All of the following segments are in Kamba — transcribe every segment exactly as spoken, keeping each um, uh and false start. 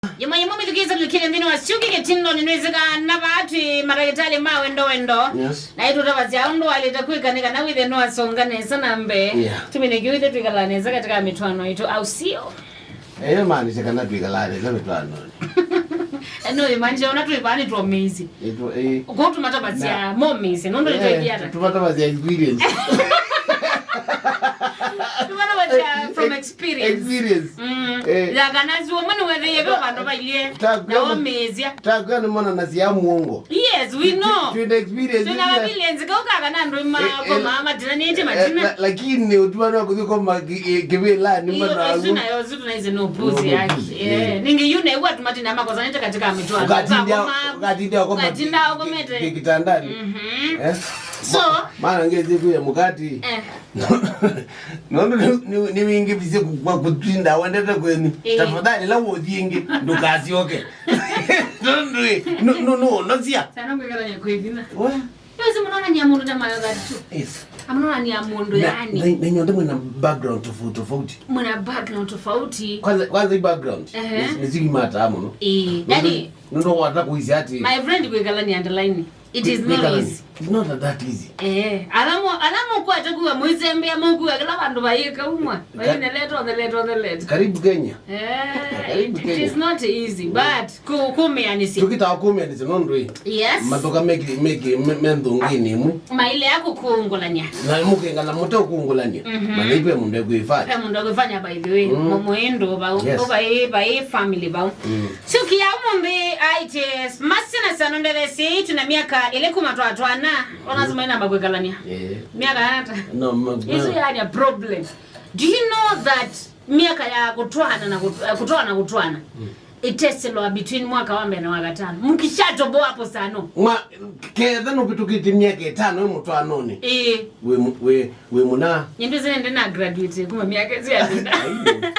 Yĩmwe yĩmwe mĩthukĩĩsya tũkĩlya nthĩnĩ wa syũki kĩtindonĩ, nĩwĩsĩ kana vaa twĩ mandagĩtalĩ ma wendo wendo. Yes. Na ĩtũtavasya ũndũ waĩlĩte kwĩka nĩ kana wĩthĩe nĩwasonga nesa na mbee. Yeah. Tũmine kĩu ithe twĩkalaa nesa katika mĩtwaano itũ, au sio? Ĩyo maanisha kana twĩkalaa nesa mĩtwaanonĩ. No imaanisha ona twĩ vaa nĩtwomĩĩsye. Ĩtũ, ĩ. Kwa tũmatavasya momĩĩsye, nũndũ nĩtwaĩthĩa ata? Tũmatavasya experience. Tũmatavasya from experience. Experience. Mm. Eh. Ya kana si ũmwe nĩweethĩie ve vandũ vailyĩ na womĩĩsya. Takwĩa nĩ mwana na sia muongo. Yes, we know. Twĩna experience. Twĩna experience. Kau kaka na andũ ma-, eh, eh, koma matinanĩtye matina. Eh, la-, lakini ũtuma no kũthi koma ki-, eh, kĩvĩlanĩ. Iyo, mana isu nayo, isu tunaise no puzi yake. Eh, ningi yu na iwa tumatina makosanĩte katika mĩtwaano. Ukatinda, ukatinda koma, ukatinda ki-, ki-, kitandani. Mhm. Eh? So, ma-, mana ngezi kuya mukati. Eh. Nũndũ nĩ, nĩ, nĩwingĩvisye kũkw'a kũtinda wendete kwenyu. Ĩĩ. Tafadhali, la ũthi ĩngĩ, ndũkasyoke. Nũndũ ĩ, nũ-, nũ-, nũũnosya. Sana kwĩkalany'a kwĩthina. We. Nĩwĩsĩ mũnonania mũndũ ta mayo thirty-two. Yes. Amũnonania mũndũ na, yani. Na, na nyonthe mwĩna background tofauti tofauti. Mwĩna background tofauti. Kwanza, kwanza hii background. Ehe. Nĩ, nĩ sigi mata mũno. Ĩĩ. Nũndũ, yani, nũndũ wata kuisya ati. My friend kwĩkalany'a underline. It is not easy. It's not that easy. Eh, ala mo-, ala mũkwata kuwa mwĩsembea mũkuwa kĩla vandũ vayĩka umwa. Ka-, vayĩneleta, oneleta, oneleta. Karibu Kenya. Eh, karibu Kenya. It is not easy, but ku-, kũmĩanĩsya. Tũkĩtaa kũmĩanĩsya nũndũ ĩ. Yes. Matũka meki, meki, me, me nthũngĩnĩ ĩmwe. Maile ya kũkũngũlany'a. Na mũkengana mũte ũkũngũlany'a. Mhm. Mana ipe mũndũ ekwĩfanya. Pe mũndũ ekwĩfanya, by the way. Mm. Mo-, mũĩ ndũ vau. Yes. Vai, vai family vau. Mm. Syũki ya ũmũnthĩ aĩtye, masina sano ndethesĩ, twĩ na myaka ĩlĩ kuma twatwaana. Ona sima inamba kwĩkalany'a. Eh. Myaka ata? No, ma-, isu ma- yani a problem. Do you know that myaka ya kũtwaana na kũt-, eh, kũtwaana, kũtwaana, mm, ĩteselwa between mwaka wa mbere na wa katano? Mkishatoboa hapo sano. Mwa-, ketha nũvĩtũkĩte myaka ĩtano ĩ mũtwaanonĩ. Ĩĩ. Wĩ mu-, wĩ Wĩ mũna. Nĩndwĩsĩ nĩndĩ na graduate kuma myaka ĩsu yathira. Ai,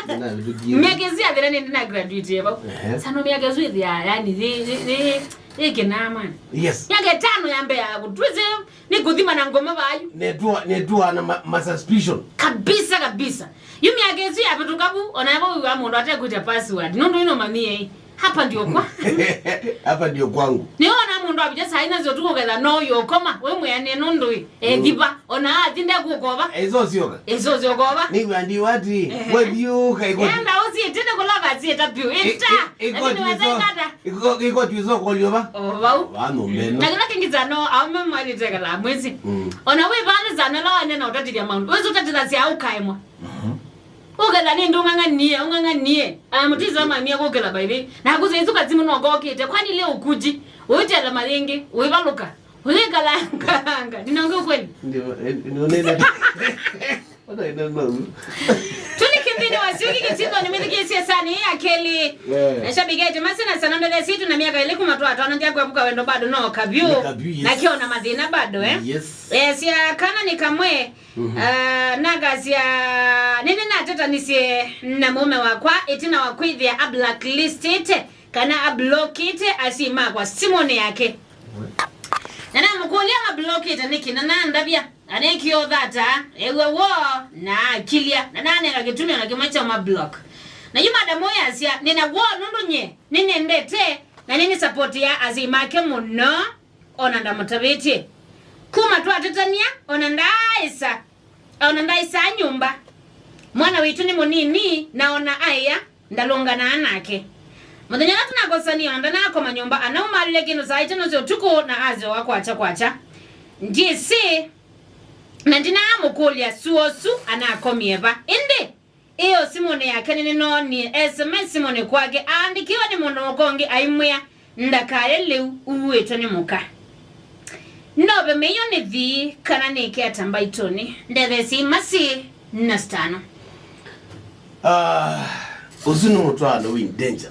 nĩnavĩtũkie. Myaka ĩsu yathira nĩndĩ na graduate vau. Ehe. Sano myaka ĩsu ĩthĩa, yani, yĩ, yĩ, yĩ, yĩ kĩnaa, man. Yes. Myaka ĩtano ya mbee yaku, twĩsĩ nĩ kũthima na ngoma vayu. Netwa, netwa na ma, ma suspicion. Kabisa, kabisa. Yu myaka ĩsu yavĩtũka vu, ona yavo wĩw'a mũndũ atekwĩtya password. Nũndũ ino mamie. Hapa ndio kwa. Hapa ndio kwangu. Nĩwona mũndũ avĩtya saa inya sya ũtukũ ketha no yokoma, wĩ mwĩanĩe nũndũ ĩ, ethiva, ona athi ndekũkova. Ĩsosyoka. Ĩsosyoka ova. Nĩw'a ndiwa ati, ehe, wathiũka ĩkoti. Enda ũsiĩtĩte kũla vasiĩta vyũ. Ĩta. Ĩkoti ĩso-, ĩkata. Ĩko-, ĩkoti ĩsokolyo va? O vau. Vanũmbeno. Na kĩla kĩngĩ sano, aume mwaĩlĩte kala mwĩsĩ. Mm. Ona wĩ vale sano la wanena ũtatithya maũndũ. Wĩsĩ ũtatithasya ũkaemwa. Mhm. Ũketha nĩ ndũng'ang'anie, ũng'ang'anie. Aya mũtisa mamie kũkĩla by the way. Na kũsĩ isu kazimu no kokĩte. Kwani leo ukuji? Ũitela mayĩngĩ, ũivalũka. Ũikalanga. Ninaongea ukweli? Ndio, eh, ndio nene. Ona ina nau. Tuli kĩmbĩnĩ wa syũki kĩtindonĩ, mĩthikĩĩsye sani ya kelĩ. Yeah. Na shabiki yetu masina sana ndele situ na myaka ĩlĩ kuma twatwaana ndia kwevuka wendo bado no kavyũ. Ni kavyũ, yes. Na kiona mathĩna bado, eh? Yes. Eh, sya kana nĩ kamwe. Mhm. Ah, nakasya, nĩnĩnatetanisye na mũũme wakwa ĩtina wa kwĩthĩa a blacklistĩte kana a blockĩte asyai makwa simũnĩ yake. Na namũkũlya a blockĩte nĩkĩ, na nandavya, aneekie ũthata, ew'a woo, na akilya, na nanenga kĩtumi ona kĩmwe kya ma block. Na yu madam ũyũ asya, nĩna woo nũndũ nyie nĩnendete na nĩnĩsapotĩaa asyai make mũno. Ona ndamũtavĩtye. Kuma twatĩtania, ona ndaaĩsa, ona ndaaĩsaa nyũmba. Mwana witũ nĩ mũnini, na ona aĩa, ndalũnganaa nake. Mũthenya ũla tũnakosanie, ona ndanakoma nyũmba, anaumalile kĩndũ saa itano sya ũtukũ, na asyoa kwakya kwakya. Ndyĩsĩ, na ndinaamũkũlya suosu anakomie va. Ĩndĩ, ĩyo simũnĩ yake nĩnĩnoonie S M S simũnĩ kwake aandĩkĩwe nĩ mũndũ mũka ũngĩ aimwĩa ndakaye lĩu uuĩtwe nĩ mũka. Nove mĩio nĩ thii kana nĩke ata mbaitũnĩ? Ndetheesye imasi na stano. Ah, ũsu nĩ mũtwaano wĩ danger.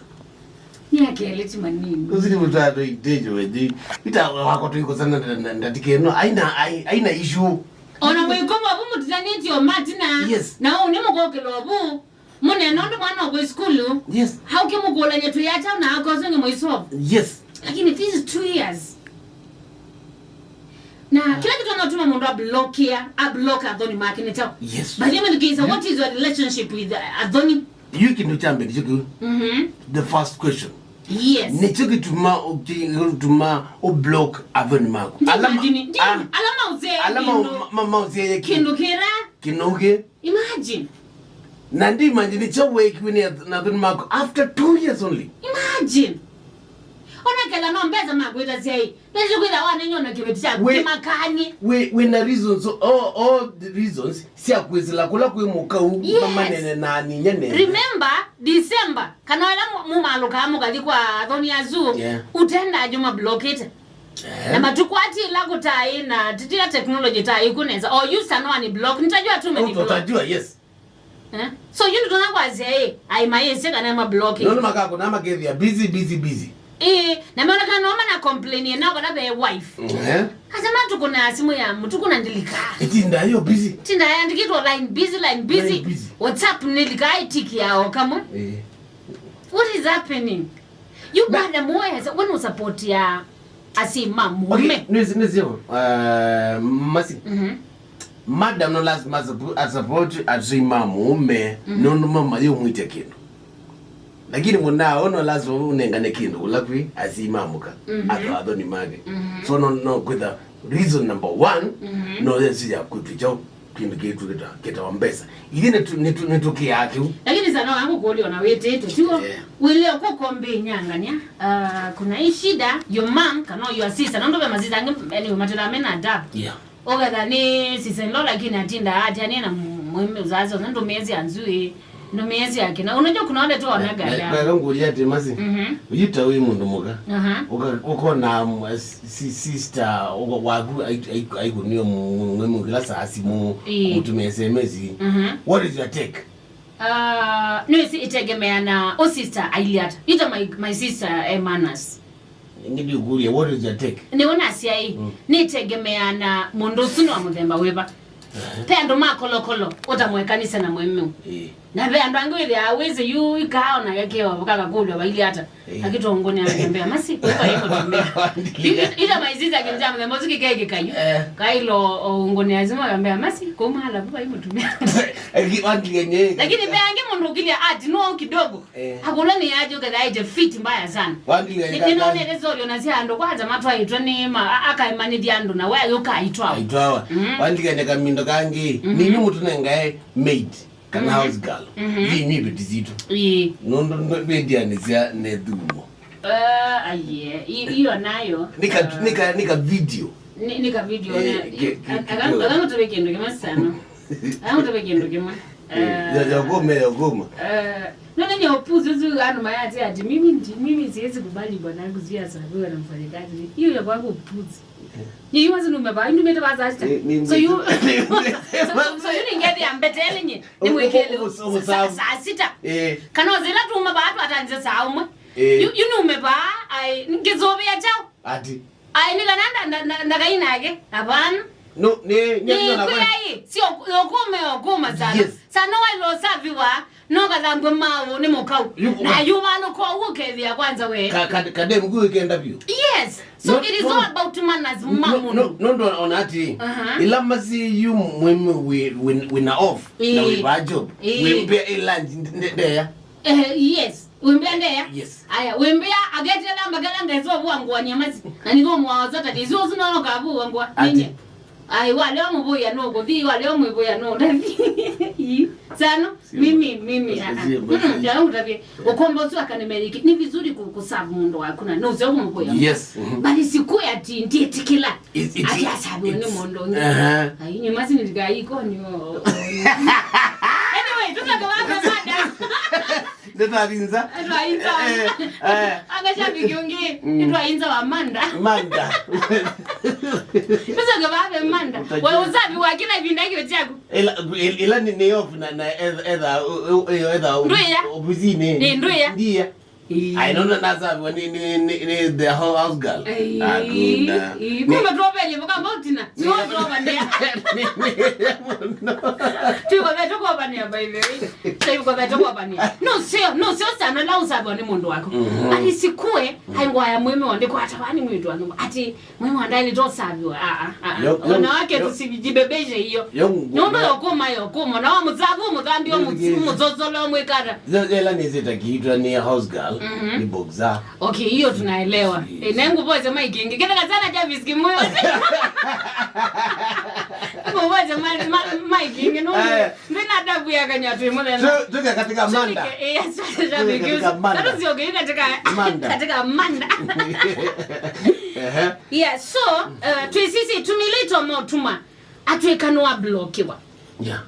Myaka ĩlĩ ti manini. Ũsu nĩ mũtwaano wĩ danger, wethi. Ita wako tũikosana na, na, na, ndatĩka ĩno. Aina, ai-, aina issue. Ona mwĩkoma vu mũtitanĩtye o matina. Yes. Na ũu nĩ mũkokĩlo vu. Mũnena ũndũ mwana ũkwĩ sukulu. Yes. Haũke mũkũlany'e twĩ ata na akoso nĩ mũisolve. Yes. Lakini this is two years. Na kĩla kĩtona ũtuma mũndũ ablokia, ablock athoni make nĩ kyaũ? Yes. By the way, Kisa, what is your relationship with, uh, athoni? Yu kĩndũ kya mbee nĩkyo kĩu. Mhm. The first question. Yes. Nĩkyo kĩtuma, kĩtuma ũ block athoni maku. Ala ma-, imagine, ah, ala maũsee ala ma-, kĩndũ, ma-, ma-, maũsee kĩndũ kĩra kĩnauke. Imagine. Na ndi imagine kya wekiwe nĩ ath-, na athoni maku after two years only. Imagine. Ona kethwa no mbesa makwĩta syai. Nĩsyo kwĩtha wanenyo na kĩveti kyaku kĩmakany'e. Wĩ, wĩ na reasons, all, all the reasons sya kwĩsĩla kũla kwĩ mũkau. Yes. Mamanene na ninya nene. Remember, December, kana ĩla mu-, mumalũkaa mũkathi kwa athoni asu, yeah, ũtendaa juma blockĩte. Yeah. Na matukũ atĩ ĩla kũtaĩ na tĩtĩla technology taĩ kũ nesa. Or you sana wani block, nitajua tu umeni block. Utajua, yes. Eh? So, yu ndũtonya kwasya, ĩ, ai mayĩsye kana ma block. Nũndũ makakũna makethĩa busy, busy, busy. Ĩĩ, na meonekana no mana complain nao kana ve wife. Eh? Asa matukũna simu ya mũtukũ na ndilika. Ĩtinda yo busy. Tinda yandĩkĩtwo line busy, line busy. Line busy. WhatsApp nĩlika ĩtiki ya o kamwe. Eh. What is happening? You bada moya, when you support ya asyai ma mũũme. Okay, nĩsĩ, nĩsĩ, uh, masi. Mhm. Madam no lazima asapu-, asupport asyai ma mũũme, mhm, nũndũ mama yũmwĩtya kĩndũ. Lakini mũnao no lazima ũnengane kĩndũ kũla kwĩ asyai ma mũka, mhm, atho-, athoni make. Mhm. So no, no kwĩtha reason number one, mhm, no yesi ya kwĩtwĩkya kĩndũ kĩtũ kĩta-, kĩtawa mbesa. Ithyĩ nĩtũ-, nĩtũ-, nĩtũkĩaa kĩu. Lakini sana wangu kũlio na wĩtĩtwe, tiwo? Yeah. Wĩleo kũkombe nyangania. Ah, kuna hii shida, your mom kana your sister. Nũndũ ve masista angĩ, anyway, matĩla mena adabu. Yeah. Ũketha nĩ sister in law, lakini atinda atianie na mũĩme ũzazi, ona ndũmĩĩsya nzui. Ndũmĩĩsya kĩna. Unajua kuna wale tu wanaga adabu. Weka ngũlya atĩ masi. Mhm. Ũyĩta wĩ mũndũ mũka. Aha. Ũka-, ũkona mwa-, si-, sister, ũka-, waku ai-, ai-, aikũnio mu-, mu-, mu-, kĩla saa simu, ĩĩ, mũtumia S M S. Mhm. What is your take? Ah, no, isi itegemea na o sister ailiata. Ita my, my sister, eh, manners. Nĩngĩ ndĩkũlya, what is your take? Nĩwona asyai, mm, nĩtegemea na mũndũ ũsu nĩ wa mũthemba wĩva. Ehe. Ve andũ ma kolokolo, ũtamwekanĩsya na mũĩmeu. Ĩĩ. Na ve andũ angĩ wĩthĩaa wĩsĩ yu ikaa ona gekewa, kakakũlw'a vailye ata. Ĩĩ. Akĩtongone akambea, masi, kwĩva ĩ mũtumĩa. Yu, yu, ila maisisa kĩnja mũthemba ũsu kĩkekĩka yu. Eh. Kailo o ngone azima akambea, masi, kuma ala vai mũtumĩa. Eki, wandile nye. Lakini ve angĩ mũndũ ũkilya ati no kidogo. Eh. Akũlwa nĩ aje ũketha aĩtye fit mbaya sana. Wandile nye. Nĩnonete story ona sya andũ kwanza matwaĩtwe nĩ ma-, a-, akaemanĩthya andũ na we ayũka aitwawa. Aitwawa. Mm. Wandile nye kamindo kangĩ. Mhm. Nini mũtũnengae maid kana, mhm, house girl. Mhm. Ii nĩ iveti sitũ. Ii. Nũndũ ndwendianĩsya nĩ thumo. Ah, aye. I-, iyo nayo. Nika, ah, nika, nika video. Ni-, nika video. Eh, na, ke-, ke-, aka-, ke-, akamũtũve kĩndũ kĩmwe sana. Akamũtũve kĩndũ kĩmwe. Eh, ya, ya ũkũma, ya ũkũma. Eh, no, nini upuzi uzi anu mayati ati, mimi ndi-, mimi siwezi kubali bwanangu sijui asafiwe na mfanyakazi. Hiyo ya kwangu upuzi. Ni yu wazi numevaa, yu numete vaza sita. Ni, ni, so yu, ni, so, so, so yu ningethĩa mbetele nye, nimwĩkĩle saa, saa sita. Eh. Kana zila tuma vaa twatanze saa ũmwe. Eh. Yu, yu numevaa, ai, ngĩzũvĩa chao. Ati. Ai, nĩ kana nda-, nda-, nda-, ndakai nake. Hapana. No, nĩ, nĩ, nĩ kwĩai, sio, ũkũma, ũkũma sana. Yes. Sana wailo saviwa. No kathambwe maũ nĩ mũkau. Yu-, na yuvalũka ũu ũkethĩa kwanza we. Ka-, ka-, kademu kũ ĩkenda vyũ. Yes. So no, it is no, all about manners, no, ma mũndũ. No, no, ndo ona ati, aha, ila masi yu mwĩmĩ wĩ, wĩ, wĩna off, na, ĩĩ, wĩ va job. Ĩĩ. Wĩmbĩa ila ndeya. Eh, yes. Wĩmbĩa ndeya. Yes. Aya, wĩmbĩa agetela mbakela ngaizo vua ngũania masi. Na nitho mwaoza ta kĩsio sino kavu ngwa. Ati. Ninye. Ai, waleo mũvũya no kũthi, waleo mwĩvũya no ndathi. Yu, sana, mimi, mimi, ah, ah. Mm, ya ngutavye. Ukombo tu akanimeriki. Ni vizuri ku-, kusavu mũndũ waku na no sio kumũvũya. Yes. Mhm. But siku ya ti nditikila. Ati asavu ni mũndũ ũngĩ. Aha. Ai, nyuma sini ndiga iko ni o. Anyway, tuka kwa mada. Nĩtwavinza. Nĩtwavinza. Eh, eh. Anga shabiki ũngĩ, mm, nĩtwavinza wa Manda. Manda. Nĩsonge vave Manda. Utajua. We usafi wa kila ivinda kio chaku. Ila, il-, ila ni, ni off na, na etha, etha, u-, u-, etha, u-, ndũya, ofisini. Ni ndũya. Ndia. Ai, nũndũ nasaviwa nĩ, nĩ, nĩ, nĩ the whole house girl. Ai, hakuna. Ii, kumbe tuovelie mpaka mautina. Nĩo tuovanĩa. Nĩ, nĩ, mũno. Tuikovete kuovanĩa, by the way. Tuikovete kuovanĩa. No sio, no sio sana la usaviwa nĩ mũndũ waku. Mhm. Ati sikue, ai ngwaya mwĩme wandĩ kwata vani mwĩtu wa nyũmba. Ati mwĩme wandaili tosaviwa. Ah, ah, ah. Yo, yo, wanawake yo, tusijibebeshe hiyo. Yo, nũndũ yo kuma, yo kuma. Na wa mzavu, mzambi, yo, yo, mzosolo, mwikata. Yo, yo, ela nĩsĩta kiitwa nĩ house girl, mhm, nĩ boxer. Okay, hiyo tunaelewa. Si, eh, si. Nengu voice mic ingi. Kenda kazana Jarvis Kimoyo. Voice mic, mic ingi, no. Aya. Ndina adabu ya kanyatu imo nena. Tu-, tuke katika manda. Tuke, eh, yes, tuke katika manda. Tatu sio katika manda. Katika manda. Ehe. Yeah, so, uh, twisisi tumilito motuma. Atwĩka no ablokiwa. Yeah.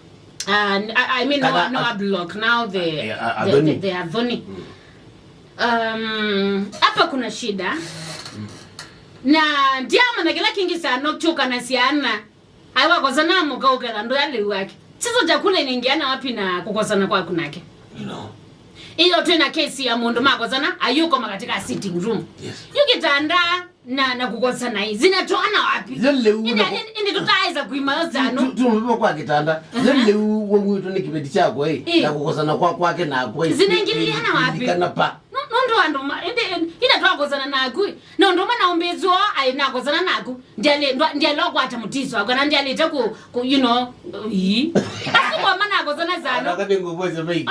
Uh, I, I mean, no, kana no a-, ablock now the, yeah, a-, the, the, athoni, the athoni. Mm. Um, hapa kuna shida. Mm. Na ndiamana kĩla kĩngĩ sana kyũka na syana. Aiwa kosa na mũka ũketha ndũya lĩu wake. Sasa chakula inaingiana wapi na kukosana kwaku nake? You know. Iyo twĩ na kesi ya mũndũ makosana, ayũkoma katika sitting room. Yes. Yu kitanda na, na kukosana hii. Zinatoana wapi? Yo lĩu indi, na indi, indi tutaweza kuimaza, no? Tu, tu, tumepigwa kwa kitanda. Yo lĩu wongwitũ nĩ kĩveti chakwa hii. Eh. Na kukosana kwa kwake na kwa hii. Zinaingiliana wapi? Kana pa. No, no, ndo andũ ma, indi, indi, ila twakosana naku. No, ndo mana umbizwa, ai nakosana naku. Ndiali, ndwa-, ndiali kwata mũtiso, kana ndialite ku, ku, you know, ii. Asi kwa mana nakosana sana. Anakati nguvu zimei.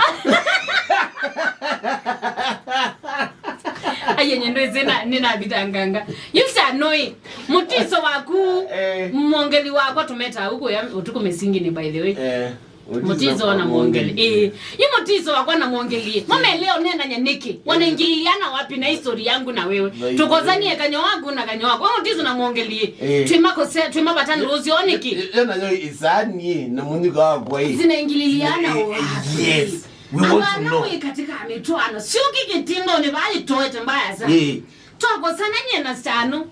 Aye nyendo zina, nina bitanganga. Yusa noi. Mũtiso waku, eh, mwongeli wakwa tumeta huko ya, utuku mesingi ni, by the way. Eh. Mũtiso na mwongeli. Eh, yu mũtiso wakwa na mwongeli. Mama leo nena nyaniki. Wanaingiliana wapi na history yangu na wewe? Tukosanie kanyo waku na kanyo waku. Wewe mũtiso na mwongeli. Eh. Twĩmakose, twĩmabatani rũsio niki. Eh, eh, nayo isani na mũnyuka wakwa hii. Zinaingiliana wapi? Yes. We want to know. Wĩ katika mitwano. Sio kikitindo ni bali toete mbaya sana. Eh. Twakosananie na sano.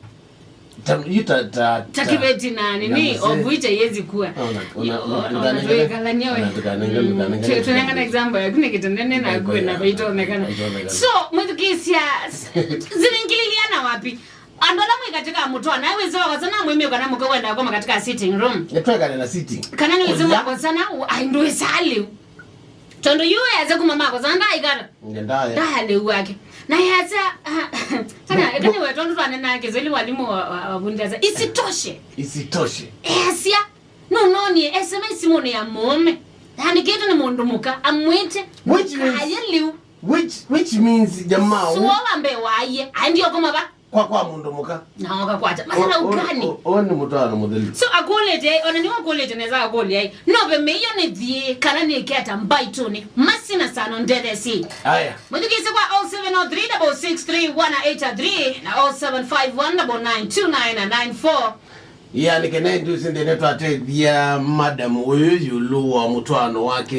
Ta, yu ta, ta, ta kĩveti na nini, of which haiwezi kuwa. Ona, ona, ona, ona, ona, tuikalania we. Ona, tukanenge, mm, tukanenge, tu-, tunengana example yaku nĩ kitendene na kuwe na vaitonekana. Vaitonekana. So, mwĩthukĩĩsya, zinaingiliana wapi? Andũ ala mwĩ katika mũtwa, na wĩsĩ wakosana mwĩmĩ kana mũka wenda koma katika sitting room. Nĩtwekane na sitting. Kana nĩ wĩsĩ mwakosana, ai ndwĩsaa lĩu. Tondũ yu ese kuma makosana ndaikara. Ngendaya. Ndaya lĩu wake. Na yasya, ah, kana, kana we tondũ twanenaa Kiswahili walimu wa, wa, wa Bungereza. Isitoshe. Isitoshe. Esya. No, no, ni S M S simũnĩ ya mũũme. Yaani kĩtu nĩ mũndũ mũka, amwĩte. Which means, kaya lĩu. Which, which means, jamaa, suo wa mbee waie. Aendie koma va? Kwa, kwa mũndũ mũka. Na wakakwata. Masala ugani? O, o, o, o nĩ mũtwaano mũthelu. So, akũlĩte, ona nĩ wakũlĩte nesa akũlya ai. No, ve mĩio nĩ thiĩ, kana nĩ keta mbaitũnĩ. Masina sano ndethesi. Aya. Mũthukĩĩsye kwa oh seven oh three double six three one eight three na oh seven five one double nine two nine nine four. Yaani, kene ndusi nthĩnĩ twatethya madam ũyũ ĩũlũ wa mũtwaano wake.